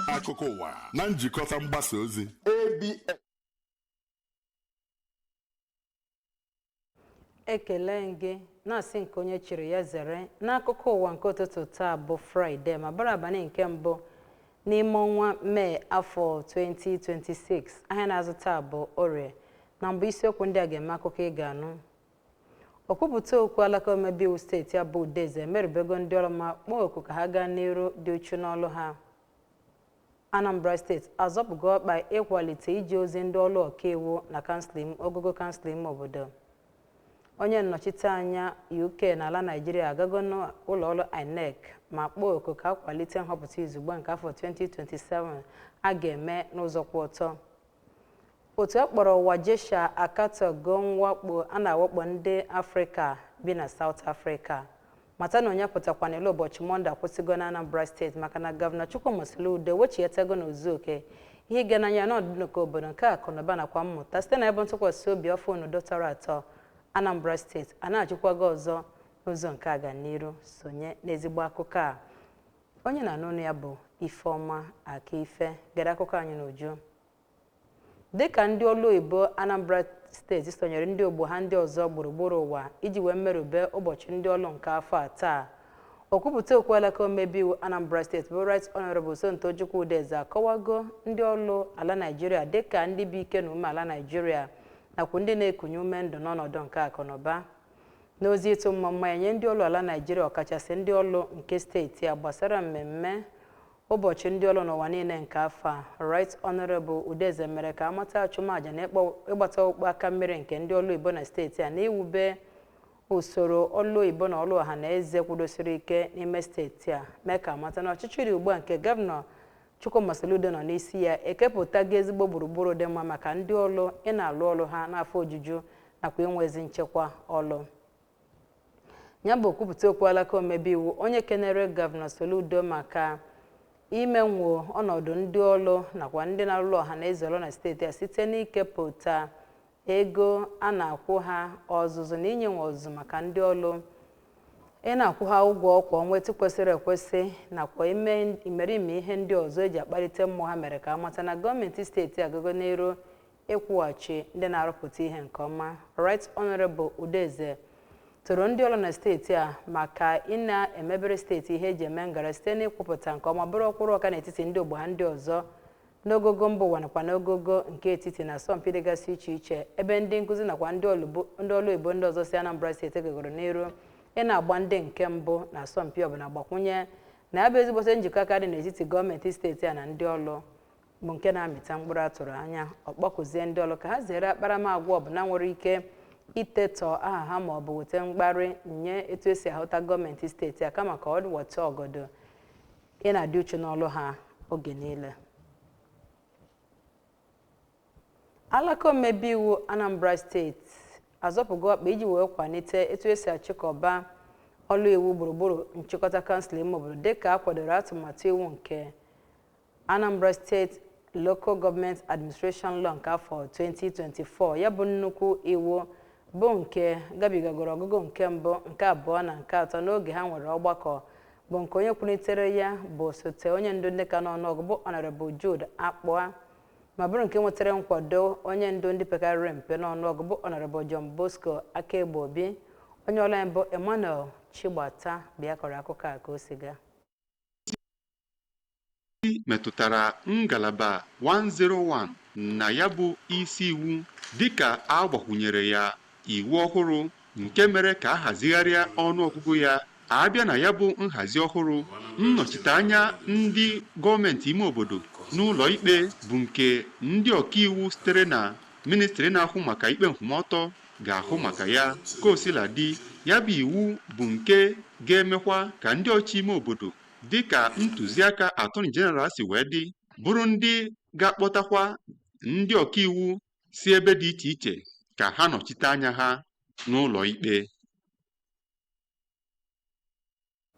Akụkọ ụwa na njikọta mgbasa ozi ABS. Ekele gị na-asị nke onye chiri ya zere. N'akụkọ ụwa nke ụtụtụ taa bụ Fraịde, ma bụrụ abalị nke mbụ n'ime ọnwa Mee afọ 2026, ahịa na-azụ taa bụ Orie. Na mbụ, isiokwu ndị a ga-eme akụkọ ị ga-anụ: Okwupụta okwu alaka omebe iwu steeti a bụ Udeze emerubego ndị ọrụ ma kpọọ oku ka ha gaa n'iru dị uchu n'ọlụ ha. Anambra Steeti azọpụgo ọkpa ịkwalite ije ozi ndị ọrụ ọkaiwu na kansụl ogogo kansụl ime obodo. Onye nnọchiteanya UK n'ala Naijiria agago n'ụlọ ọrụ INEC ma kpọọ oku ka akwalite nhọpụta izugbe nke afọ 2027 a ga-eme n'ụzọ kwụ ọtọ. Otu a kpọrọ Wajesha akatọgo mwakpo a na-awakpo ndị Afrịka bi na South Africa. Mata na onye pụtakwa n'elu ụbọchị Mọnde akwụsịgo na Anambra Steeti maka na Gọvanọ Chukwuma Soludo wechighatago n'ozu oke ihe ịga n'anya n'ọdịnụka obodo nke akụnụba nakwa mmụta site na ebe ntụkwasị obi ọfụ n'udo tọrọ atọ. Anambra Steeti a na-achịkwago ọzọ n'ụzọ nke aga n'iru. Sonye n'ezigbo akụkọ a. Onye na-anụ ọnụ ya bụ Ifeọma Akaife. Gere akụkọ anyị n'uju. Dịka ndị ọrụ oyibo Anambra Steeti sonyere ndị ogbo ha ndị ọzọ gburugburu ụwa iji wee merube ụbọchị ndị ọrụ nke afọ a taa, okwupụta okwu alaka omebe iwu Anambra Steeti bụ Right Honorable Somtochukwu Udeze akọwago ndị ọrụ ala Naijiria dịka ndị bụ ike na ume ala Naijiria nakwa ndị na-ekunye ume ndụ n'ọnọdụ nke akụnụba. N'ozi ịtụ mma mma ya nye ndị ọrụ ala Naijiria, ọkachasị ndị ọrụ nke steeti a, gbasara mmemme ụbọchị ndị ọrụ n'ụwa niile nke afọ a, Right Honorable Udeze mere ka amata achụmaja na ịgbata ọkpụkpụ aka mmiri nke ndị ọrụ oyibo na steeti a na iwube usoro ọrụ oyibo na ọrụ ọha na eze kwudosiri ike n'ime steeti a, mee ka amata na ọchịchị dị ugbu a nke Gọvanọ Chukwuma Soludo nọ n'isi ya ekepụtago ezigbo gburugburu dị mma maka ndị ọrụ ị na-alụ ọrụ ha n'afọ ojuju nakwa inwe ezi nchekwa ọrụ. Ya bụ okwupụta okwu alaka omebe iwu, onye kenere Gọvanọ Soludo maka imenwo ọnọdụ ndị ọrụ nakwa ndị na-alụ ọha na eze ọrụ na steeti a site n'ikepụta ego a na-akwụ ha ọzụzụ na inyenwe ọzụzụ maka ndị ọrụ, ị na-akwụ ha ụgwọ kwa ọnwa etu kwesịrị ekwesị, nakwa ime imerime ihe ndị ọzọ eji akpalite mmụọ ha, mere ka amata na gọọmenti steeti agago n'iru ịkwụghachi ndị na-arụpụta ihe nke ọma. Right Honorable Udeze toro ndị ọrụ na steeti a maka ị na-emebere steeti ihe eji eme ngara site n'ịkwupụta nke ọma, bụrụ ọkwụrụ ọka n'etiti ndị ogbo ha ndị ọzọ n'ogogo mba ụwa nakwa n'ogogo nke etiti na asọmpi dịgasị iche iche, ebe ndị nkụzi nakwa ndị ọrụ oyibo ndị ọzọ si Anambra Steeti gagoro n'iru ị na-agba ndị nke mbụ na asọmpi ọbụla. Gbakwunye na ya bụ ezigbote njikọ aka dị n'etiti gọọmenti steeti a na ndị ọrụ bụ nke na-amịta mkpụrụ atụrụ anya. Ọ kpọkụzie ndị ọrụ ka ha zere akparamagwa ọbụla nwere ike itetọ aha ha ma ọ bụ weta mkparị nye etu esi ahụta gọọmenti steeti a, kama ka ọ weta ọgọdọ ị na-adị uchu n'ọrụ ha oge niile. Alaka omebe iwu Anambra Steeti azọpụgo ọkpa iji wee kwalite etu esi achịkọba ọlụ iwu gburugburu nchịkọta kansụl ime obodo, dịka a kwadoro atụmatụ iwu nke Anambra State Local Government Administration Law nke afọ 2024. Ya bụ nnukwu iwu bụ nke gabigagoro ọgụgụ nke mbụ, nke abụọ na nke atọ n'oge ha nwere ọgbakọ, bụ nke onye kwulitere ya bụ osote onye ndu ndị ka n'ọnụọgụ bụ Honorable Jude Akpọa, ma bụrụ nke nwetara nkwado onye ndu ndị pekarịrị mpe n'ọnụọgụ bụ Honorable John Bosco Akegbe Obi. Onye ọrụ anyị bụ Emmanuel Chigbata bịa kọrọ akụkọ a ka o si gaa. Metụtara ngalaba 101 na ya bụ isi iwu, dịka a gbakwunyere ya iwu ọhụrụ nke mere ka a hazigharịa ọnụọgụgụ ya. Abịa na ya bụ nhazi ọhụrụ, nnọchiteanya ndị gọọmenti ime obodo n'ụlọ ikpe bụ nke ndị ọkaiwu sitere na ministri na-ahụ maka ikpe nkwụmọtọ ga-ahụ maka ya. Ka o sila dị, ya bụ iwu bụ nke ga-emekwa ka ndị ọchị ime obodo, dịka ntụziaka Attorney General si wee dị, bụrụ ndị ga-akpọtakwa ndị ọkaiwu si ebe dị iche iche ka ha nọchite anya ha n'ụlọ ikpe.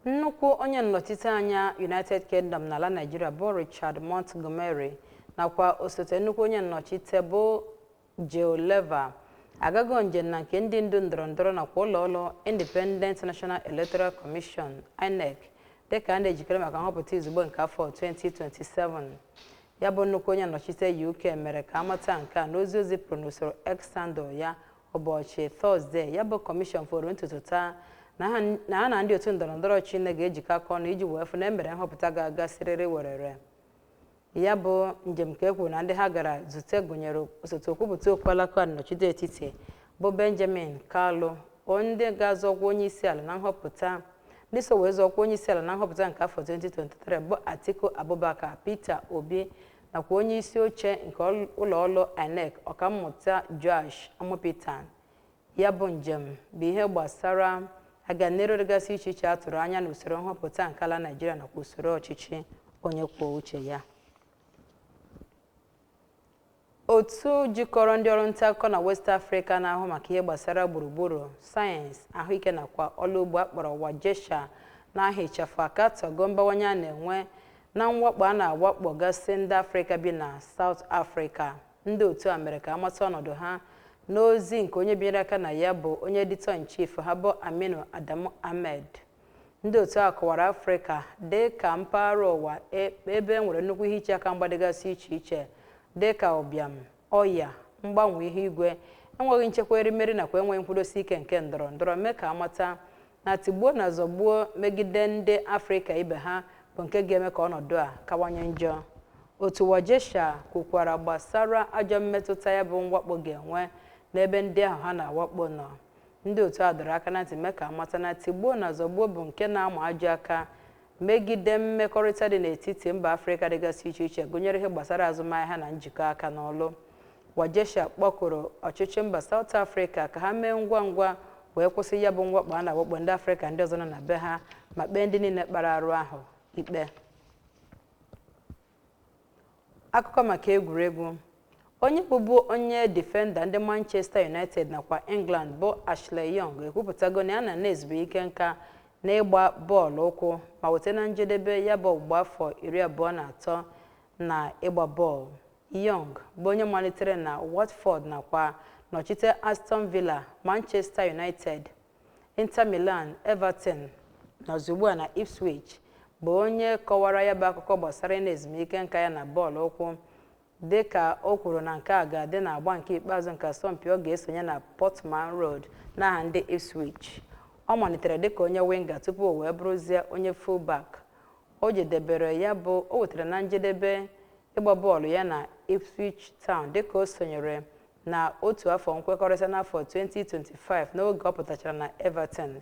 Nnukwu onye nnọchiteanya United Kingdom n'ala Nigeria bụ Richard Montgomery nakwa osote nnukwu onye nnọchite bụ Joe Lever agago njem na nke ndị ndu ndọrọ ndọrọ nakwa ụlọ ọrụ Independent National Electoral Commission, INEC, Dịka a na-ejikere maka nhọpụta izugbe nke afọ 2027, ya bụ nnukwu onye nnọchite UK mere ka amata nke a n'ozi o zipụrụ n'usoro X handle ya ụbọchị Tọzdee. Ya bụ kọmishọn foro ntutu taa na ha na ndị otu ndọrọ ndọrọ ọchịchị ga-ejikọ aka ọnụ iji wee fụ na e mere nhọpụta ga-aga siriri werere. Ya bụ njem ka e kwuru na ndị ha gara zute gụnyere osote okwupụta okwu alaka nnọchite etiti bụ Benjamin Kalu, ndị ga-azọkwa onye isi ala na nhọpụta, ndị so wee zọkwa onye isi ala na nhọpụta nke afọ 2023 bụ Atiku Abubakar, Peter Obi nakwa onye isi oche nke ụlọ ọrụ INEC, Ọkammụta Joash Amupitan. Ya bụ njem bụ ihe gbasara aganiru dịgasị iche iche a tụrụ anya n'usoro nhọpụta nke ala Naịjirịa nakwa usoro ọchịchị onye kwuo uche ya. Otu jikọrọ ndị ọrụ nta akụkọ na West Africa na-ahụ maka ihe gbasara gburugburu, sayensị, ahụike nakwa ọrụ ugbo akpọrọ WAJESHA n'aha ịchafụ akatọgo mbawanye a na-enwe na mwakpo a na-awakpo gasị ndị Afrịka bi na South Africa. Ndị otu a mere ka amata ọnọdụ ha n'ozi nke onye binyere aka na ya bụ onye editor in chief ha bụ Aminu Adamu Ahmed. Ndị otu a kọwara Afrịka dị ka mpaghara ụwa ebe e nwere nnukwu ihe iche aka mgba dịgasị iche iche dị ka ụbịam, ọya, mgbanwe ihu igwe, enweghị nchekwa erimeri nakwa enweghị nkwụdosi ike nke ndọrọ ndọrọ, mee ka amata na tigbuo na zọgbuo megide ndị Afrịka ibe ha bụ nke ga-eme ka ọnọdụ a kawanye njọ. Otu WAJESHA kwukwara gbasara ajọ mmetụta ya bụ mwakpo ga-enwe n'ebe ndị ahụ ha na-awakpo nọ. Ndị otu a dọrọ aka na ntị mee ka amata na tigbuo na zọgbuo bụ nke na-ama ajọ aka megide mmekọrịta dị n'etiti mba Afrịka dịgasị iche iche, gụnyere ihe gbasara azụmahịa na njikọ aka n'ọlụ. WAJESHA kpọkuru ọchịchị mba South Africa ka ha mee ngwa ngwa wee kwụsị ya bụ mwakpo a na-awakpo ndị Afrịka ndị ọzọ nọ na be ha ma kpee ndị niile kpara arụ ahụ ikpe. Akụkọ maka egwuregwu. Onye bụbu onye difenda ndị Manchester United nakwa England bụ Ashley Young ekwupụtago na ya na na-ezumike nka n'ịgba bọọlụ ụkwụ ma weta na njedebe ya bụ ọgbụgba afọ 23 na ịgba bọọlụ. Young bụ onye malitere na Watford nakwa nọchite Aston Villa, Manchester United, Inter Milan, Everton nọzi ugbu a na Ipswich, bụ onye kọwara ya bụ akụkọ gbasara ịna ezumike nka ya na bọọlụ ụkwụ, dị ka o kwuru na nke a ga-adị n'agba nke ikpeazụ nke asọmpi ọ ga-esonye na Portman Road n'aha ndị Ipswich. Ọ malitere dịka onye winga tupu o wee bụrụzie onye fullback. O jedebere ya bụ o wetara na njedebe ịgba bọọlụ ya na Ipswich Town dịka o sonyere na otu afọ nkwekọrịta n'afọ 2025 n'oge ọ pụtachara na Everton.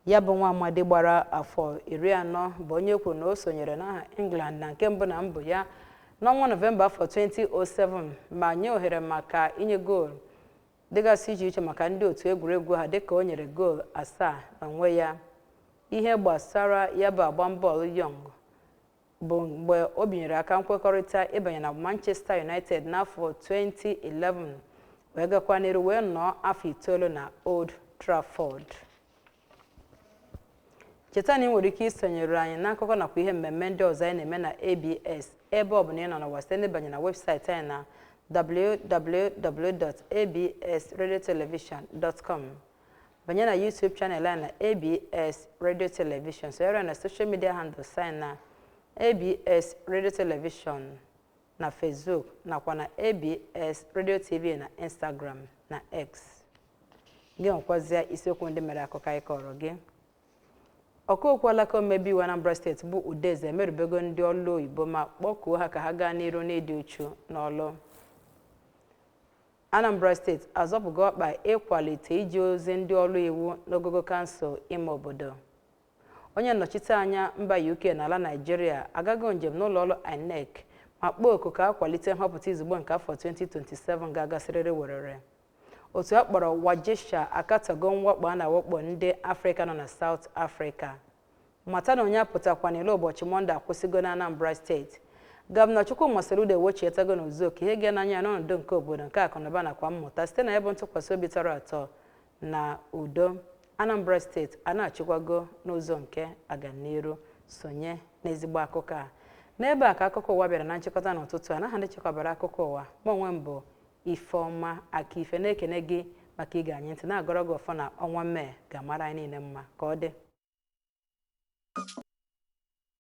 Ya bụ nwa amadi gbara afọ 40 bụ onye kwuru na o sonyere n'aha England na nke mbụ na mbụ ya n'ọnwa Nọvemba afọ 2007 ma nye ohere maka inye goolu dịgasị iche iche maka ndị otu egwuregwu ha, dịka o nyere goolu 7 n'onwe ya. Ihe gbasara ya bụ agbam bọọlụ Young bụ mgbe o binyere aka nkwekọrịta ịbanye na Manchester United n'afọ 2011 wee gakwa n'iru wee nọọ afọ 9 na Old Trafford. Cheta na ị nwere ike isonyere anyị n'akụkọ nakwa ihe mmemme ndị ọzọ anyị na-eme na ABS ebe ọ bụla ị nọ n'ụwa site n'ịbanye na webụsaịtị anyị na www.absradiotelevision.com, banye na YouTube channel anyị na ABS Radio Television, sonyere anyị na social media handles anyị na ABS Radio Television na Facebook nakwa na ABS Radio TV na Instagram na X. Gị nwekwazie isiokwu ndị mere akụkọ anyị kọrọ gị. Ọkaokwu alaka omebe iwu Anambra Steeti bụ Udeze emerubego ndị ọlụ oyibo ma kpọkuo ha ka ha gaa n'iru n'ịdị uchu n'ọlụ. Anambra Steeti azọpụgo ọkpa ịkwalite ije ozi ndị ọrụ iwu n'ogogo kansụl ime obodo. Onye nnọchite anya mba UK n'ala Naịjirịa agago njem n'ụlọ ọrụ INEC ma kpọọ oku ka akwalite nhọpụta izugbe nke afọ 2027 ga-agasịrịrị werere. Otu a kpọrọ WAJESHA akatọgo mwakpo a na-awakpo ndị Afrịka nọ na South Africa. Mata na onye apụtakwa n'ile ụbọchị Mọnde akwụsịgo na Anambra Steeti. Gọvanọ Chukwuma Soludo ewechietago n'Uzuoke ihe ga n'anya n'ọnọdụ nke obodo nke akụnụba nakwa mmụta site na ebe ntụkwasị obi tọrọ atọ na udo. Anambra Steeti a na-achịkwago n'ụzọ nke aganiru. Sonye n'ezigbo akụkọ a. N'ebe a ka akụkọ ụwa bịara na nchịkọta n'ụtụtụ a. N'aha ndị chekwabara akụkọ ụwa, ma onwe m bụ Ifeọma Akife na-ekene gị maka ige anyị ntị, na-agọrọ gị ọfọ na ọnwa Mee ga-amara anyị niile mma. Ka ọ dị.